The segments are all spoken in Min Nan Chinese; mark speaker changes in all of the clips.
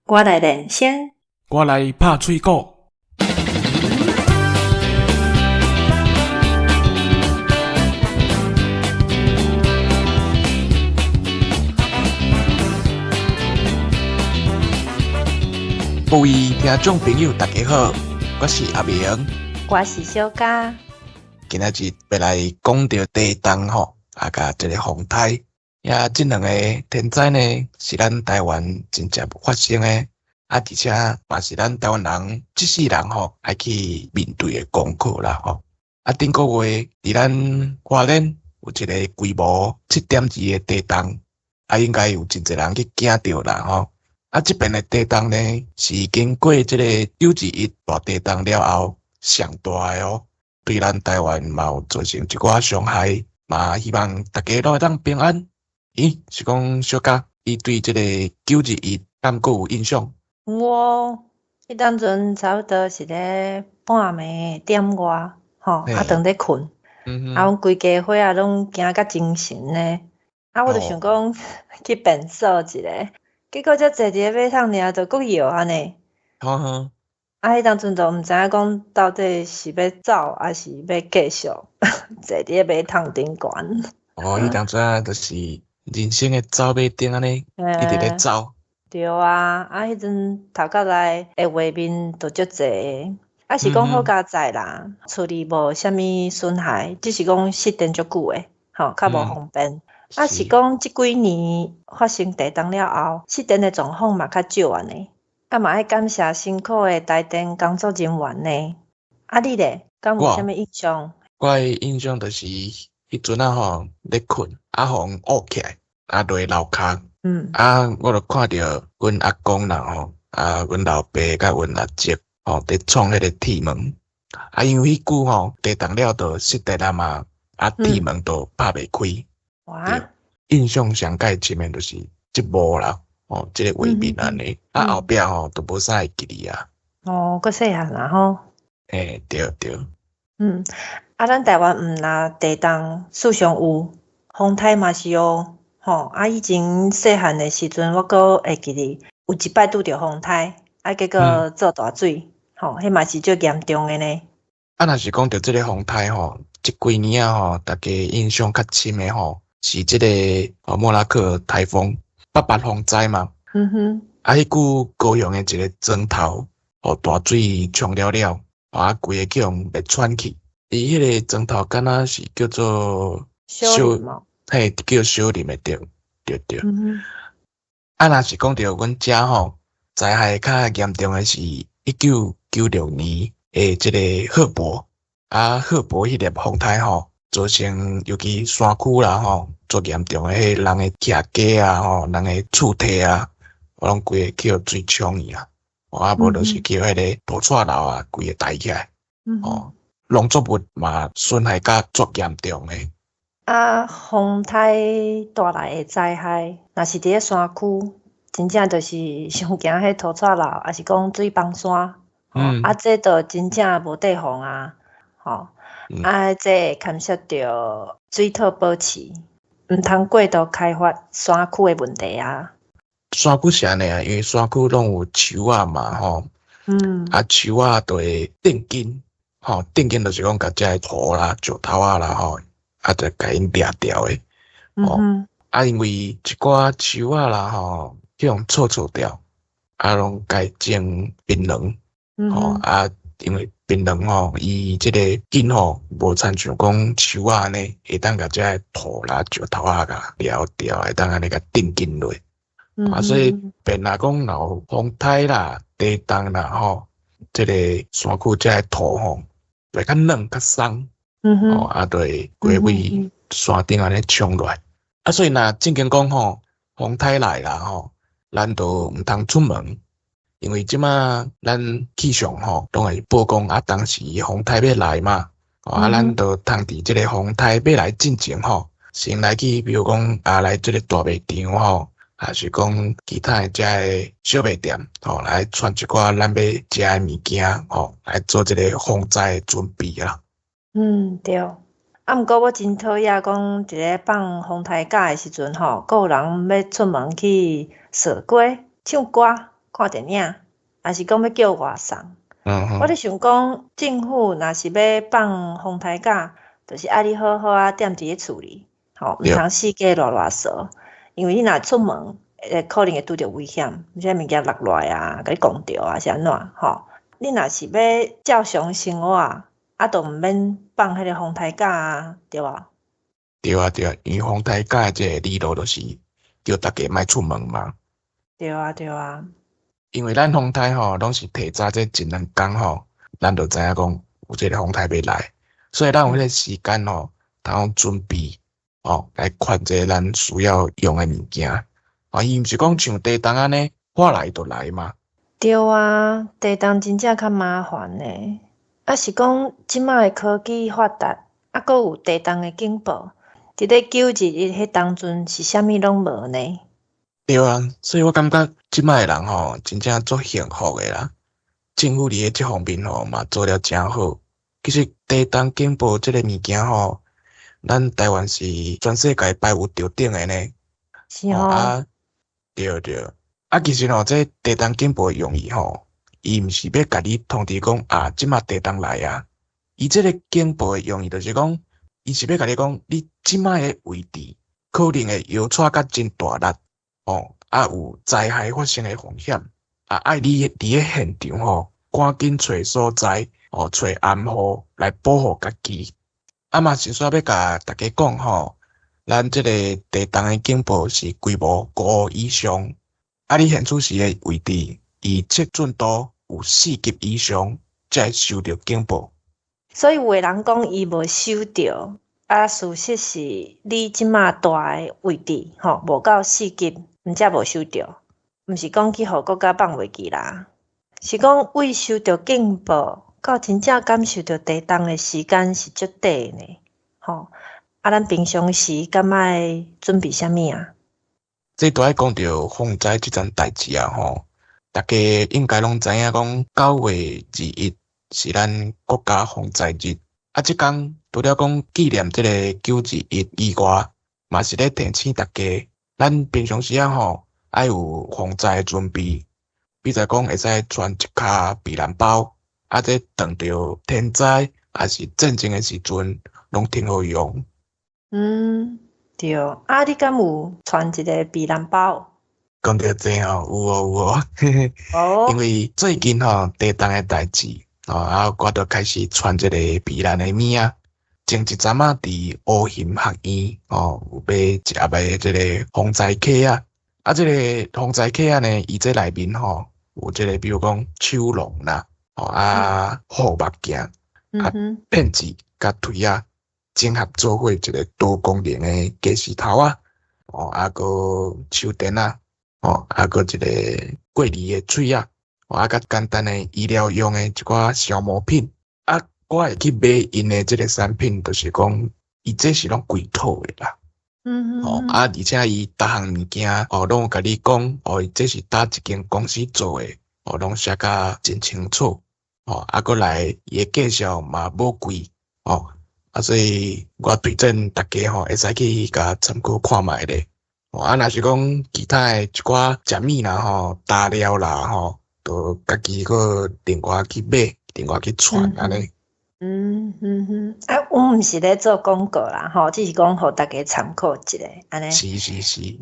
Speaker 1: 我來練聲，
Speaker 2: 我來拍喙鼓。各位聽眾朋友，大家好，我是阿明，
Speaker 1: 我是小嘉。
Speaker 2: 今仔日欲來講著地動吼，啊，佮這个風颱。呀，這兩个天災呢，是咱台灣真正發生的，啊，而且嘛是咱台灣人這世人吼愛去面對的功課啦吼。啊，頂個月佇咱花蓮有一個規模7.2的地動，啊，應該有真濟人去驚著啦吼。啊，這遍的地動呢，是經過這個9·21大地動了後上大的哦，對咱台灣嘛有造成一寡傷害，嘛希望大家攏會當平安。咦，是講小嘉，你對這個9·21敢閣有印象？
Speaker 1: 我彼當陣差不多是咧半暝點外，吼，啊，當咧睏，啊，阮規家伙仔攏驚甲精神呢，啊，我就想講去便所一下，結果才坐佇咧馬桶爾，就閣搖按呢。啊，彼當陣就毋知影講到底是欲走，抑是欲繼續坐佇咧馬桶頂懸。
Speaker 2: 哦，彼當陣就是。人生的走馬燈按呢，一直咧走。
Speaker 1: 對啊，啊，彼陣頭殼內的畫面就足濟，啊是講好佳哉啦，厝裡無啥物損害，只是講失電足久的，吼，較無方便。啊是講這幾年發生地動了後，失電的狀況嘛較少按呢。啊嘛愛感謝辛苦的台電工作人員呢。啊你咧，敢有啥物印象？
Speaker 2: 我的印象就是。彼陣仔吼咧睏，啊，予人唵起來，啊，落樓跤，啊，我就看著阮阿公啦吼，啊，阮老爸佮阮阿叔吼，佇創彼個鐵門，啊，因為彼久吼地動了就失電啊嘛，啊，鐵門就拍袂開。
Speaker 1: 哇！
Speaker 2: 印象上蓋深的就是這幕啦，吼，這个畫面按呢，啊，後壁吼就無啥會記得啊。
Speaker 1: 哦，閣細漢啊吼。
Speaker 2: 欸，對對。
Speaker 1: 啊，咱台灣毋若地動，事實上有風颱嘛是有吼。啊，以前細漢的時陣，我閣會記得有一擺拄著風颱，啊，結果做大水，吼，彼嘛是足嚴重的呢。
Speaker 2: 啊，若是講著這个風颱吼，這幾年仔吼，大家印象較深的吼，是這个莫拉克颱風八八風災嘛。啊，彼久高雄的一个磚頭，予大水沖了了，啊，規个去予滅喘去。伊迄个磚頭敢若是叫做
Speaker 1: 小林喔？
Speaker 2: 嘿，叫小林的對，對對。啊，若是講著阮遮吼，災害較嚴重的是1996年的這個賀伯，啊，賀伯彼粒風颱吼，造成尤其山區啦吼，足嚴重的，彼人的徛家啊吼，人的厝體啊，攏規个去予水沖去啊，啊無就是去彼个土掣樓啊，規個台起來，吼。農作物嘛損害甲足嚴重的。
Speaker 1: 啊，風颱帶來的災害，若是佇咧山區，真正就是上驚彼土掣流，抑是講水崩山。啊，這就真正無地防啊，吼。啊，這會牽涉著水土保持，毋通過度開發山區的問題啊。
Speaker 2: 山區是按呢啊，因為山區攏有樹仔嘛，吼。啊，樹仔就會斷根。吼，斷根就是講共這个土啦、石頭仔啦，吼，啊，就共𪜶掠掉的。吼，啊，因為一寡樹仔啦，吼，去予銼銼掉，啊，攏共種檳榔。吼，啊，因為檳榔吼，伊這個根吼，無親像講樹仔按呢，會當共這个土啦、石頭仔共掠掉，會當按呢共斷根落。啊，所以變若講若有風颱啦、地動啦，吼，這個山區這个土吼，會較軟較鬆，吼，啊，就會規位山頂按呢沖落來。啊，所以若正經講吼，風颱來啦吼，咱就毋通出門，因為這馬咱氣象吼，攏會報講啊，當時風颱欲來嘛，啊，咱就通佇這個風颱欲來進前吼，先來去，比如講啊，來這個大賣場吼，抑是講其他的這个小賣店吼，來串一寡咱欲食的物件吼，來做這個防災的準備啦。
Speaker 1: 嗯，對。啊，毋過我真討厭講，佇咧放風颱假的時陣吼，閣有人欲出門去踅街、唱歌，看電影，抑是講欲叫外送。我咧想講，政府若是欲放風颱假，就是愛你好好仔踮佇咧厝裡，吼，毋通四界亂亂踅，因為你若出門，會可能會拄著危險，啥物件落落來啊，共你摃著啊，是按怎吼？你若是欲照常生活，啊，就毋免放彼个風颱假啊，對無？
Speaker 2: 對啊對啊，因為風颱假這个理路就是叫逐家莫出門嘛。
Speaker 1: 對啊對啊。
Speaker 2: 因為咱風颱吼，攏是提早這一兩工吼，咱就知影講有這个風颱欲來，所以咱有彼个時間吼，通準備哦，來款這个咱需要用的物件。啊，伊毋是講像地動按呢，話來就來嘛。
Speaker 1: 對啊，地動真正較麻煩呢。啊，是講這擺的科技發達，啊，閣有地動的警報，佇咧9·21彼當陣是啥物攏無呢？
Speaker 2: 對啊，所以我感覺這擺的人吼，真正足幸福的啦。政府佇咧這方面吼嘛做了誠好。其實地動警報這個物件吼，咱台灣是全世界排有頭頂的呢。
Speaker 1: 是吼。
Speaker 2: 啊，對對。啊，其實吼，這地動警報的用意吼，伊毋是欲共你通知講啊，這擺地動來啊。伊這個警報的用意就是講，伊是欲共你講，你這擺的位置可能會搖掣甲真大力，哦，啊有災害發生的風險，啊，愛你佇咧現場吼，趕緊揣所在，哦，揣掩護來保護家己。啊嘛，是煞欲共大家講吼，咱這個地動的警報是規模五以上，啊，你現此時的位置，伊測準度有四級以上，才會收著警報。
Speaker 1: 所以有的人講伊無收著，啊，事實是你這馬蹛的位置吼，無夠四級，毋才無收著，毋是講去予國家放袂記啦，是講為收著警報到真正感受著地動的時間是足短呢，吼。啊，咱平常時敢愛準備啥物啊？
Speaker 2: 這都愛講著風災這樁代誌啊吼，大家應該攏知影講9月21是咱國家防災日。啊，這工除了講紀念這个9·21以外，嘛是咧提醒大家，咱平常時仔吼愛有防災的準備，比如講會使揣一跤避難包，啊，這當著天災抑是戰爭的時陣，攏挺好用。
Speaker 1: 嗯，對。啊，你敢有揣一个避難包？
Speaker 2: 講著這吼，有哦有哦，因為最近吼地動的代誌，哦啊，我就開始揣這個避難的物仔。前一陣仔佇烏雲學院哦，有買一盒的這個防災卡仔。啊，這個防災卡仔呢，伊這內面吼有這個，比如講手籠啦，哦啊護目鏡，啊片子佮錘仔，整合做伙一個多功能的家私頭仔，哦啊閣手電仔，哦啊閣一個過濾的喙仔，哦啊佮簡單的醫療用的一寡消磨品。啊，我會去買𪜶的這個產品，就是講伊這是攏規套的啦。哦啊，而且伊逐項物件哦，攏有共你講，哦，這是佗一間公司做的，哦，攏寫甲真清楚。哦，啊，閣來伊的介紹嘛無貴，哦，啊，所以我推薦大家吼，會使去共參考看覓咧。哦，啊，若是講其他的一寡食物啦吼、沓料啦吼，就家己閣另外去買，另外去揣按呢。
Speaker 1: 嗯嗯嗯，啊，阮毋是咧做廣告啦，吼，只是講予大家參考一下，按呢。
Speaker 2: 是是是。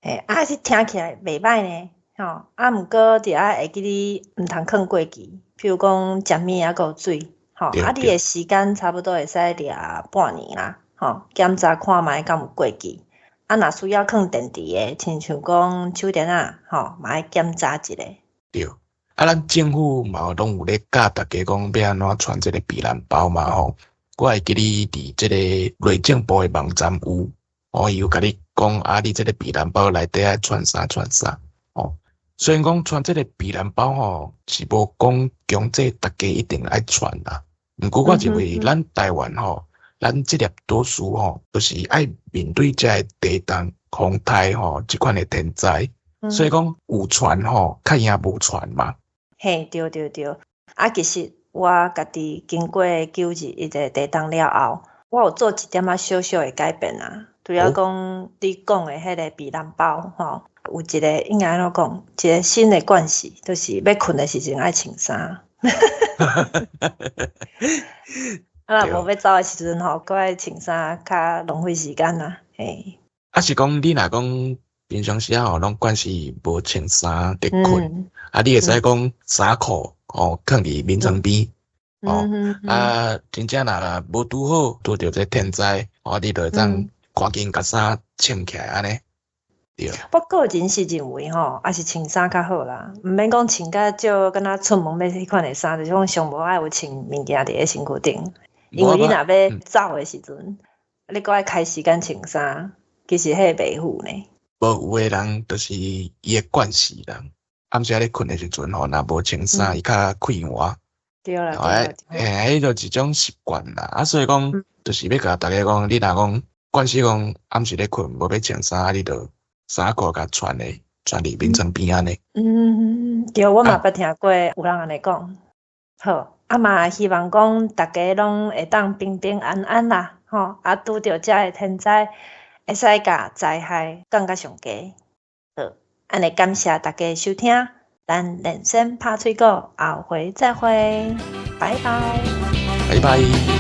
Speaker 1: 嘿，啊，是聽起來袂䆀呢，吼，啊，毋過著愛會記你毋通囥過期，譬如講食物抑閣有水，吼，啊，你的時間差不多會使掠半年啦，吼，檢查看覓敢有過期，啊，若需要囥電池的，親像講手電仔，吼，嘛愛檢查一下。
Speaker 2: 對。啊，咱政府嘛攏有咧教大家講欲按怎揣這个避難包嘛吼。我會記得佇這个內政部的網站有，哦，伊有共你講啊，你這个避難包內底愛揣啥揣啥哦。雖然講揣這个避難包吼是無講強制大家一定愛揣啦，毋過我認為咱台灣吼，咱這粒島嶼吼，就是愛面對這个地動、風颱吼這款的天災，所以講有揣吼較贏無揣嘛。
Speaker 1: 嘿，對對對，啊，其實我家己經過9·21的地動了後，我有做一點仔小小的改變啊。除了講你講的彼个避難包吼，有一个應該按怎講，一個新的慣勢，就是欲睏的時陣愛穿衫。啊，若無欲走的時陣吼，閣愛穿衫，較浪費時間啦，嘿。
Speaker 2: 啊是講你若講平常時仔吼，攏慣勢無穿衫佇睏，啊，你會使講衫褲吼囥佇眠床邊，哦，啊，真正若無拄好拄著這天災，哦，你就會當趕緊共衫穿起來按呢。對。
Speaker 1: 我個人是認為吼，抑是穿衫較好啦，毋免講穿甲少，敢若出門欲彼款的衫，就是講上無愛有穿物件佇咧身軀頂，因為你若欲走的時陣，你閣愛開時間穿衫，其實彼個袂赴呢。
Speaker 2: 無有的人就是伊的慣勢啦，暗時仔咧睏的時陣吼，若無穿衫，伊較快活。
Speaker 1: 對啦，對。
Speaker 2: 嘿，彼就一種習慣啦，啊，所以講，就是欲共大家講，你若講慣勢講暗時咧睏無欲穿衫，你就衫褲共穿咧，穿佇眠床邊按呢。
Speaker 1: 嗯，對，我嘛捌聽過有人按呢講。好，啊嘛希望講逐家攏會當平平安安啦，吼，啊拄著遮个天災，會使共災害降甲上低。好，按呢感謝大家收聽，咱練聲拍喙鼓，後回再會，拜拜。
Speaker 2: 拜拜。